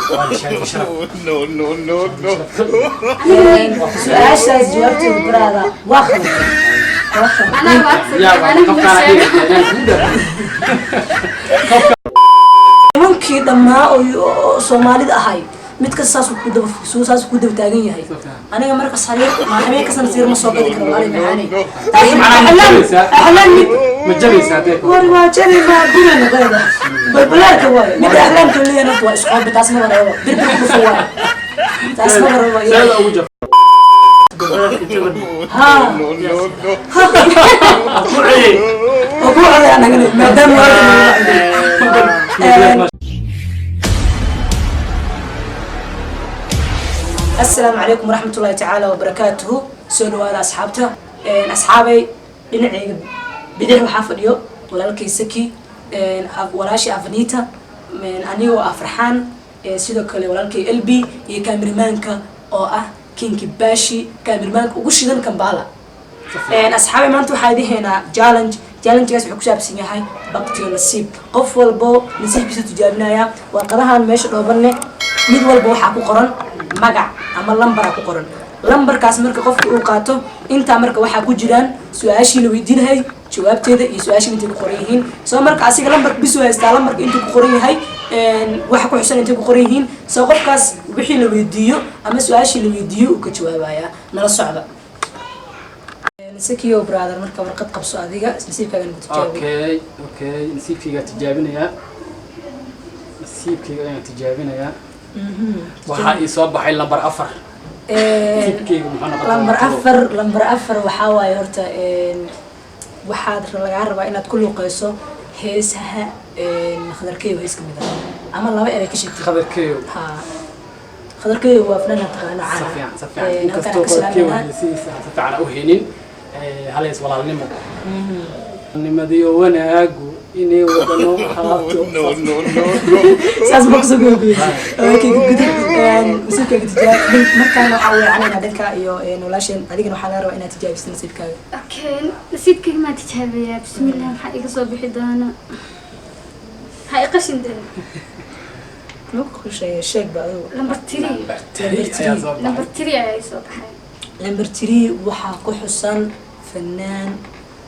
Waa Shaadi Sharaf. No, no, no, no. Su-aashaas jawaabteedu, brother, waa khaldan, waa khaldan. Anaa waa. Yaa waa qofkaan adiga inaan kugu dhaafo. Nimankii dhammaa oo Soomaalida ahay, mid kasta saasuu ku daba taagan yahay. Aniga marka sariir habeen kastana sariir ma soo gadi karo, walaali macaani. Macnaha ma jabaysaa? Axlaan mid Ma jabaysaa hadday war waa jabi, ma guriga noqonayda balbalaarka waayo. Midda axlaamka leeyahay horta waa isqoobi, taas ma warabo, birbir ku dhufo waayo, taas ma warabo. Seeda ugu jab. Ha. No, no, no. Ku celiyey. Oo ku coday anagana maadaama waa. Asalaamu calaykum waraxmatullahi tacaala wabarakaatuhu. Soo dhawaada, asxaabta. Asxaabay, dhinacayga bidix waxaa fadhiyo walaalkay Saki, walaashii Afanita, anigoo ah Farxaan, sidoo kale walaalkay LB iyo kaamirmaanka oo ah Kinki Bashi, kaamirmaanka ugu shidan Kambala. Asxaabay, maanta waxaa idin haynaa challenge. Challengegaas wuxuu ku saabsan yahay baktiyo nasiib. Qof walbo nasiibkiisa tijaabinaya. Warqadahan meesha dhoobanne mid walba waxaa ku qoran magac ama lambara ku qoran. Lambarkaas marka qofka uu qaato, intaa marka waxaa ku jiraan su-aashii la weydiinahay jawaabteeda iyo su-aashii intay ku qoran yihiin. Soo marka asiga lambarka bisu haystaa, lambarka intuu ku qoran yahay, waxa ku xusan intay ku qoran yihiin. Soo qofkaas wixii la weydiiyo ama su-aashii la weydiiyo uu ka jawaabayaa. Nala socda. Sakiyo brother, marka warqad qabso, adiga nasiibkaaga ku tijaabi. Okay, nasiibkayga tijaabinayaa, nasiibkayga ayaan tijaabinayaa. Waxaa ii soo baxay lambar 4. Nasiibkayga muxuu noqon Lambar doonaa? 4. Lambar 4 waxaa waaye horta, waxaad lagaa rabaa inaad ku luuqeyso heesaha Khadarkeyo, hees kamid ah ama laba erey ka sheegtay. Khadarkeyo? Ha, Khadarkeyo waa fanaan taqaano. Si caan. fiican, si fiican. Inkastoo Khadarkeyo heesihiisa si fiican u haynin, haleys walaalnimo nimadiyo wanaagu inay wadano ahaato. No, no, no, no. Saas ma kusoo gabagabeysay? Okay, gudub, nasiibkaaga tijaabi. Markaan waxaa weecanayna dhanka iyo walaasheen. Adigana waxaa laga rabaa inaad tijaabisid nasiibkaaga. Okay, nasiibkayga maa tijaabiyaa? Bismillah, maxaa iga soo bixi doona? Maxaa i qashin doona? Ma ku sheegay? Sheeg ba adigu. Lambar 3. Lambar 3 ayaa soo Lambar baxay. 3 ayaa ii soo baxay. Lambar 3 waxaa ku xusan fanaan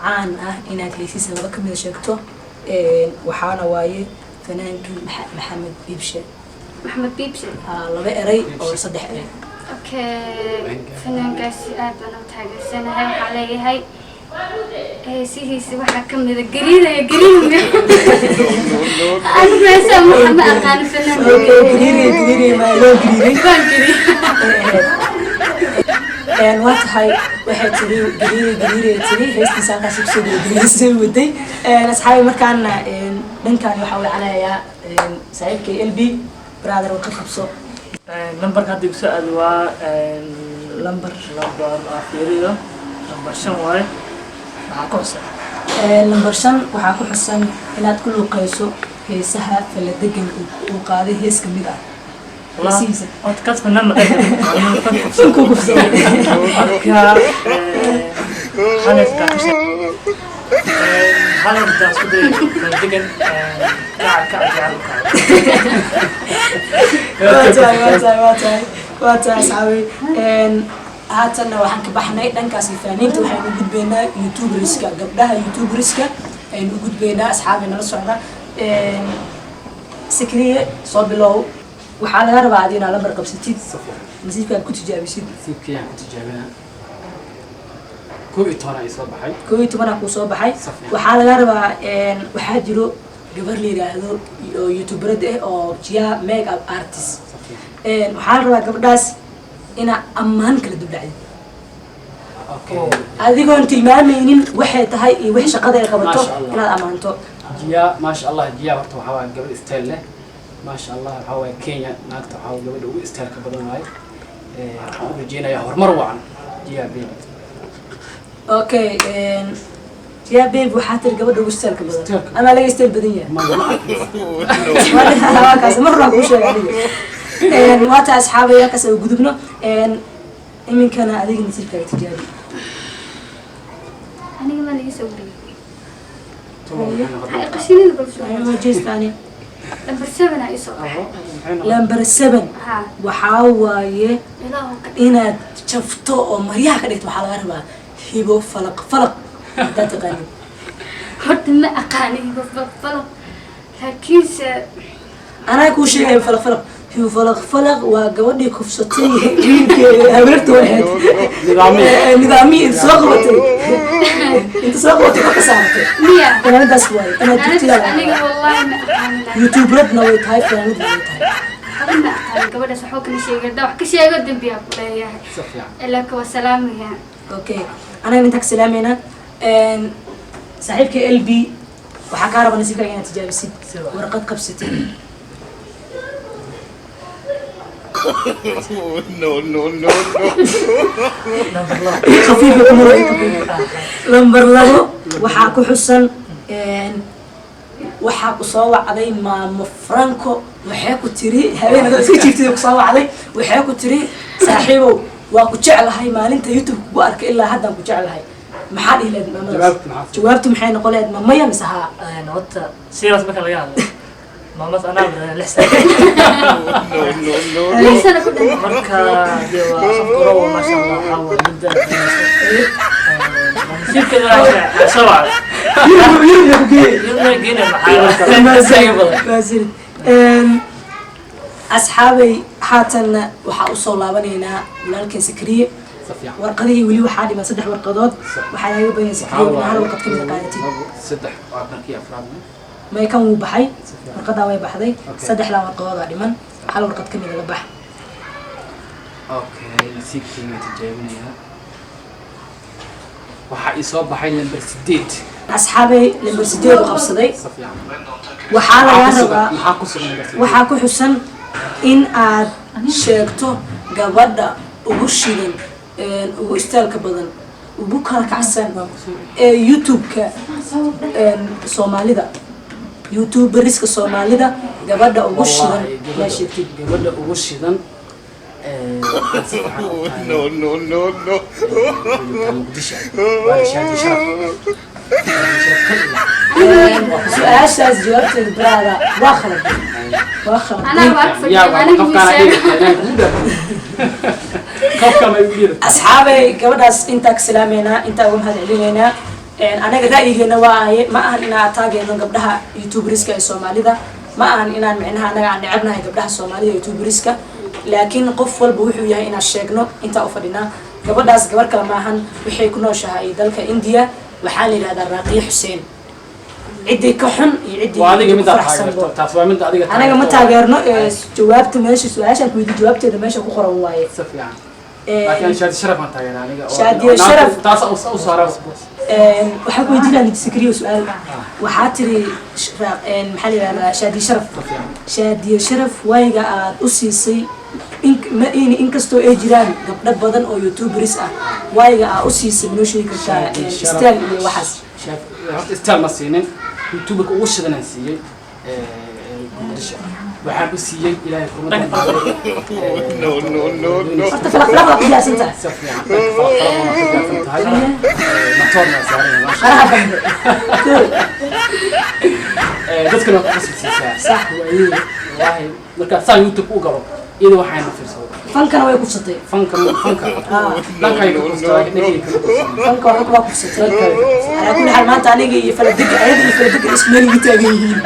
caan ah inaad heesiisa laba kamida sheegto. Waxaana waaye fanaanka Maxamed Biibshe. Maxamed Biibshe. Haa, laba eray oo saddex eray. Okay, fanaankaasi aad baan u taageersanahay. Waxaa leeyahay heesihiisa waxaa kamida Gariiraya Gariiraya. Anigu heesaa ma aqaano fanaanka. Okay, gariiriya gariiriya maa loo gariiray? Waan gariir. Waa tahay, waxay tiri gariiri gariiri tiri, heestiisa halkaas kusoo gabagabeysay waday. Asxaabi, markaana dhankan waxaa wacanayaa saaxiibkay LB. Brother, warqad qabso. Lambarka hadda igu soo aado waa lambar lambar aan fiiriyo, lambar 5 waaye. Maxaa ku xusan? Lambar 5 waxaa ku xusan inaad ku luuqeyso heesaha Faladegan uu qaaday hees kamid ah heesihiisa. Horta kaas fanaan ma dhahdo. Fanku kufsaday. Marka halaysta ka hal horta isku day Faladegan, kaca kaca jecel kaca. Waa tahay, waa tahay, waa tahay, waa tahay. Asxaabay, haatanna waxaan ka baxnay dhankaasi fanaaniinta, waxaynu u gudbaynaa youtuberska, gabdhaha youtuberska aynu u gudbaynaa. Asxaabay, nala socda. Sakriye, soo bilow. Waxaa laga rabaa adi inaad lambar qabsatid, nasiibkaad ku tijaabisid. Nasiibkayaan ku tijaabinaa. 11 ay soo baxay. 11-aa kuu soo baxay. Safiyan. Waxaa laga rabaa, waxaa jiro gabar la yidhaahdo oo youtuberada ah oo Jiya Make Up Artist. Waxaa la rabaa gabadhaas inaa ammaan kala dubdhacdid adigoon tilmaamaynin waxay tahay iyo wix shaqada ay qabato. Maasha Allah. Inaad ammaanto. Jiya, maasha Allah. Jiya horta waxaa waaye gabadh style leh, maasha Allah. Waxaa waaye Kenya naagta waxaa waaye gabadha ugu style ka badan waaye. Waxaan u rajeynayaa horumar wacan, Jiya Baby. Okay, Jiya Baby waxaa tiri gabadha ugu styleka badan. Styleka. Ama laga style badan yahay. Ma waa kaas, mar horaan kuu sheegay aniga. Waa taa, asxaabay, halkaas aan gudubno. Iminkana adiga nasiibkaaga tijaabi. Aniga ma laga soo wariyay? Ha qashinina bal soo. Jeestaani. Number 7 aa isoo baxay. Lamber 7 Ha. waxaa waaye Ilaahu ka inaad jafto oo maryaha ka dhigto. Waxaa laga rabaa Hibo Falaq Falaq, haddaad taqaanid. Horta ma aqaanin falaq, laakiinse Anaa kuu sheegaya Falaq Falaq. Hibo Falaq Falaq waa gabadhii kufsatay wiilkii habeerta ahayd. Nidaamiye. Nidaamiye inta soo qabatay ka saaratay. Miya? Fanaanadaas waaye inaad aniga jugtida. Aniga wallahi ma aqaanin, laakiin YouTuberadna way tahay, fanaanadna way tahay. Haba ma aqaanin gabadhaas, waxba kama sheegin. Haddaa wax ka sheego dembiyaa ku leeyahay. Si fiican. Ilaa kuwa salaamaya. Okay, anaga intaa ka salaameynaa. Saaxiibka LB, waxaa kaa raba nasiibkaaga inaad tijaabisid, warqad qabsatid. No, no, no, no. Number 2. Khafiifa ku maro. Lambar 2 waxaa ku xusan waxaa ku soo wacday maamo Franco. Waxay ku tiri habeen adoo iska jiiftay ku soo wacday, waxay ku tiri: "Saaxiibow, waa ku jeclahay, maalinta YouTube kugu arkay ilaa haddaan ku jeclahay." Maxaa dhihi lahayd maamadaas? Jawaabtu maxaa? Jawaabtu maxay noqon lahayd? Ma maya mise haa? Horta serious marka laga hadlo, maamas anaa badan 6 sano. No, no, no. 6 sano ku dhan. Marka dee waa qof gorow, maasha Allah, waxaa waaye muddo nasiibkeeda waa soo wacday. Yurub, Yurub ku geeyey. Yurubna geena, maxaa iga badan? Maasanid. Asxaabay, haatanna waxaa usoo laabanaynaa walaalkeen Sakriye. Si fiican. Warqadihii weli waxaa dhiman saddex warqadood. Waxaa laga badan Sakriye inaa hal warqad kamid a qaadatid. Labo, saddex, waa kankii afraadna. May, kan wuu baxay. Si fiican. Warqadaa way baxday. Okay. Saddexdaa warqadoodaa dhiman, hal warqad kamida la bax. Okay, nasiibkeyga tijaabinayaa. Waxaa ii soo baxay lambar 8. Asxaabay, lambar 8 u qabsaday. Si fiican. Waxaa Maxaa lagaa ku sugan? rabaa Maxaa ku sugan lambar 8? Waxaa ku xusan in aad sheegto gabadha ugu shidan, ugu istaalka badan, ugu kala kacsan ee YouTube-ka Soomaalida, YouTuberiska Soomaalida, gabadha ugu shidan. Wallahi, ma sheegtid? Gabadha ugu shidan waxaan si fiican u tahay No, no, no, no. joogtaa Muqdisho, waa Shaadi Sharaf. Shaadi Sharaf. Su-aashaas jawaabteeda baraada waa khalad, waa khalad. Anaa waa ag yaa fadhiya waa anigu qofkaan sheego. Qofkaan ay ugu dhiiratay. Asxaabay, gabadhaas intaa ka salaameynaa, intaa uga mahad celinaynaa. Anaga ra'yigeena waa aye, ma ahan inaan taageerno gabdhaha YouTuberiska ee Soomaalida, ma ahan inaan micnaha anaga aan necebnahay gabdhaha Soomaalida YouTuberiska, laakiin qof walba wuxuu yahay inaan sheegno intaa u fadhinaa. Gabadhaas gabar kale maahan, waxay ku nooshahay dalka India, waxaa la yidhahdaa Raaqiye Xuseen. Ciddii ka xun iyo ciddii Waa adiga ku midaad faraxsanbo. taageerto, taas waa midda adiga. Anaga ma taageerno ee jawaabta meesha su-aashaan ku weydiin jawaabteeda meesha ku qoran waaye. Si fiican, laakiin Shaadi Sharaf aan taageera aniga Shaadiyo Sharaf. Taas u saara. Waxaan ku weydiinaa Sakriyo su-aal. Waxaa tiri maxaa la yidhahdaa, Shaadiyo Sharaf. Si fiican. Shaadiyo Sharaf wayga aad u siisay inkastoo ay jiraan gabdho badan oo YouTuberis ah, wayga aad u siisay manoo sheegi kartaa? Shaadiyo Sharaf. Style iyo waxaas. Horta style ma siinin, YouTuberka ugu shidan aan siiyey Muqdisho. Waxaan u siiyey, Ilaahay kuma No, no, no, no. Horta Falaq Falaq waa ku diyaarsan tahay. Si fiican, dhanka Falaq Falaq waa ku diyaarsan tahay. Matoorna waa saaran yahay, maasha. Qaraha dambe. Cool. Dadkana waa ku qasabsiisaa. Sax. Waayey, wallaahi markaa saan YouTube u galo, iyada waxayna fiirsado. Fankana way kufsatay. Fanka, fanka Ah. dhankay ka kufsatay, laakiin dhankay kama kufsanin. Fanka waxba waa kufsatay. Calaa kulli xaal, maanta aniga iyo Faladega, ayada iyo Faladega isku meel igu taagan yihiin.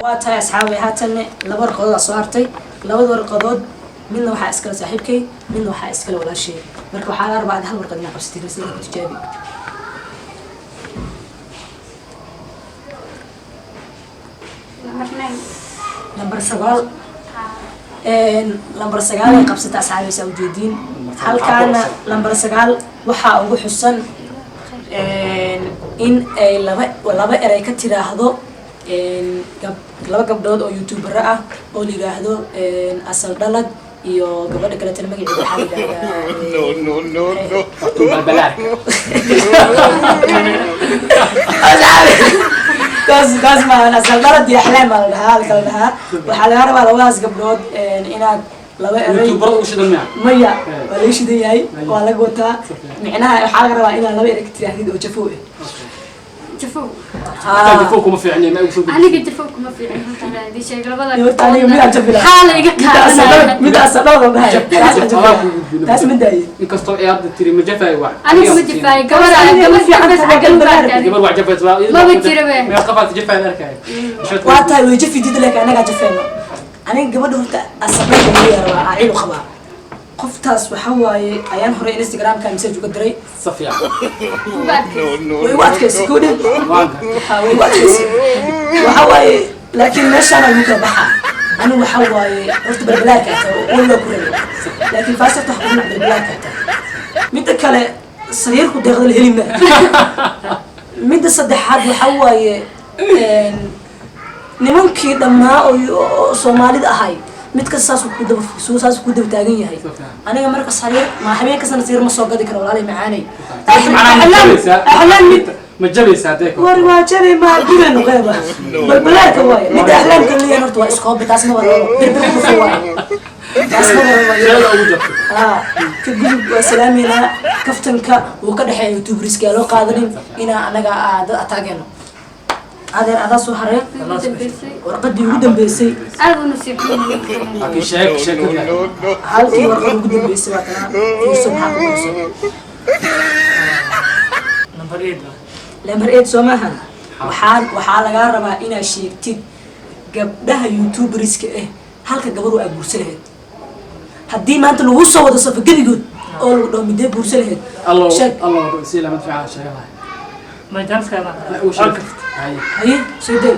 Waa tahay asxaabay, haatanne laba warqadood aa soo hartay. Labada warqadood midna waxaa iskale saaxiibkay, midna waxaa iskale walaashay. Marka waxaa la rabaa aad hal warqad inaad qabsatid sida ku tijaabi. Number 9. Lambar 9. Lambar 9 ay qabsata asxaabaysa ujeediin. Halkaana lambar 9 waxaa ugu xusan in ay laba erey ka tiraahdo laba gabdhood oo YouTubero ah oo la yidhaahdo Asal Dhalag iyo gabadha kaletana magaceeda waxaa la yidhahdaa No, no, no, no. Balbalaarka. Asxaabi, taas maahan. Asal Dhalad iyo Axlaam baa la dhahaa, halka la dhahaa. Waxaa laga rabaa labadaas gabdhood inaad laba erey YouTuberada ugu shidan miya? Maya, waa laga shidan yahay, waa laga wataa. Micnaha waxaa laga rabaa inaad laba erey ka tiraahdid oo jafow ah. Jafow. Hataa jafo kuma fiicni, ma igu soo gudbisay. Aniga jafo kuma fiicin, runtaan idin sheeg labada. Horta aniga midaan jafila. Xaala iga qaadanaya. Midaas dhawda dhahay. Jaf- jaf- Taas adaa ku gudbin. taas ma daaye. Inkastoo ay hadda tiri ma jafaayo wax. Aniga ma jafaayo, gabar gabar jafays xagga lagu arkaaday. Gabar wax jafays waa Maba jiro be. Meel qafaas jafaay arkay. Waa tahay, way jafi diida, laakiin anagaa jafeeno. Aniga gabadha horta asabayda lagu yaraa waa ciil u qabaa qoftaas. Waxaa waaye ayaan hore Instagramka message uga diray. Si fiican. Uga adkaysa. No, Way igu adkaysay kowdhe. Waan Ha, way igu adkaysay. Waxaa waaye laakiin meeshaana lagu kala baxaa. Anigu waxaa waaye horta balbalaarka ata wal waa ku rabay, laakiin faas horta waxa kugu nac balbalaarka ata. Midda kale, sariirku deeqda la heli maa. Midda saddexaad waxaa waaye nimankii dhammaa oo Soomaalida ahay mid kasta saasuu ku daba saasuu ku daba taagan yahay. Aniga marka sariir ma habeen kastana sariir ma soo gadi karo, walaalay macaanay. Axlaan mid Ma jabaysaa hadday War waa jabi, ma gubeen qeyba balbalaarka waaye. Midda axlaamka leeyahay horta waa iskoobe, taas ma warabo, birbir ku dhufo waaye, taas ma warabo. Sheeda ugu jabto. Haa, ka gudub. Waa salaameynaa. Kaftanka wuu ka dhexeeya YouTuberiska, loo qaadanin inaa anaga aa dad ataageeno. Adeer, adaa soo hareen. Ugu dambeysay. Warqadii ugu dambeysay. Aad u nasiib xun ninkan. Laakiin sheeg sheekada. No, no. Halkii warqad ugu dambeysay waa tanaa, fiirso maxaa ku qorsan. Number 8 waa. Number 8 soo maahan? Waxaa lagaa rabaa inaad sheegtid gabdhaha YouTuberiska ah halka gabar aa guursa lahayd haddii maanta lagu soo wado safo gebigood oo lagu dhaho midee guursa lahayd. Allo. Sheeg. Allo, si lama fiican sheegay. Ma janska ma. U sheeg. Hay. Haye, soo day.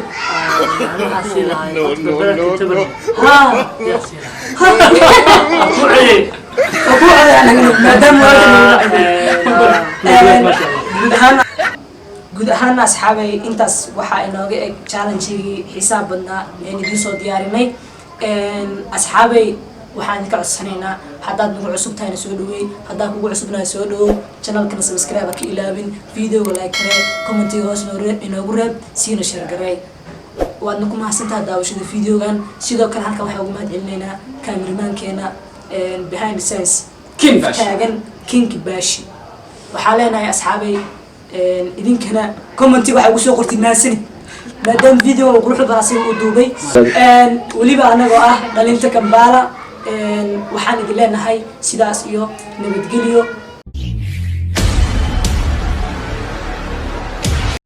Waxaa sii lahay. No, no, no, no. Haa. Yaa sii lahay. Ku celiyey. Oo ku coday anagana maadaama waa Masha Allah. Guud ahaan asxaabay, intaas waxaa inooga eg challenge-gii xiisaha badnaa een idiin soo diyaarinay. Asxaabay, waxaan idinka codsanaynaa haddaad nagu cusub tahayna soo dhaweey, haddaad kugu cusubnahay soo dhawow. Channelkana subscribe ha ka ilaabin, videoga like garee, commentiga hoos inoogu reeb, siina share gareey. Waadna ku mahadsantaha daawashada videogan. Sidoo kale halkan waxaan ugu mahad celinaynaa cameramankeena behind the scenes King Bash. taagan, King Bashi. Waxaa leenahay asxaabay, idinkana commentiga waxaa ugu soo qortid mahadsanid, maadaama videoga quruxda badan asiga uu duubay. Weliba anagoo ah dhalinta Kambala, waxaan idin leenahay sidaas iyo nabadgelyo.